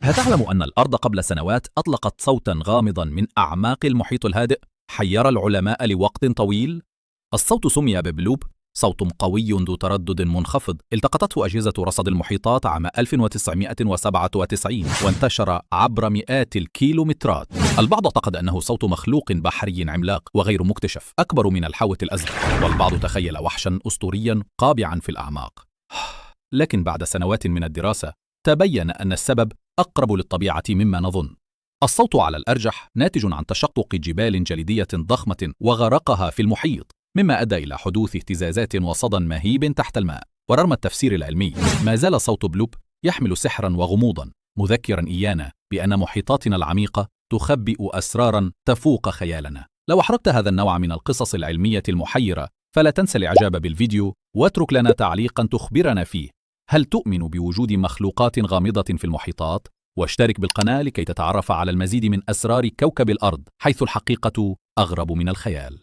هل تعلم أن الأرض قبل سنوات أطلقت صوتا غامضا من أعماق المحيط الهادئ حير العلماء لوقت طويل؟ الصوت سمي ببلوب، صوت قوي ذو تردد منخفض التقطته أجهزة رصد المحيطات عام 1997 وانتشر عبر مئات الكيلومترات. البعض اعتقد أنه صوت مخلوق بحري عملاق وغير مكتشف أكبر من الحوت الأزرق، والبعض تخيل وحشا أسطوريا قابعا في الأعماق. لكن بعد سنوات من الدراسة تبين أن السبب أقرب للطبيعة مما نظن. الصوت على الأرجح ناتج عن تشقق جبال جليدية ضخمة وغرقها في المحيط، مما أدى إلى حدوث اهتزازات وصدى مهيب تحت الماء. ورغم التفسير العلمي، ما زال صوت بلوب يحمل سحرا وغموضا، مذكرا إيانا بأن محيطاتنا العميقة تخبئ أسرارا تفوق خيالنا. لو أحرقت هذا النوع من القصص العلمية المحيرة، فلا تنسى الإعجاب بالفيديو واترك لنا تعليقا تخبرنا فيه. هل تؤمن بوجود مخلوقات غامضة في المحيطات؟ واشترك بالقناة لكي تتعرف على المزيد من أسرار كوكب الأرض، حيث الحقيقة أغرب من الخيال.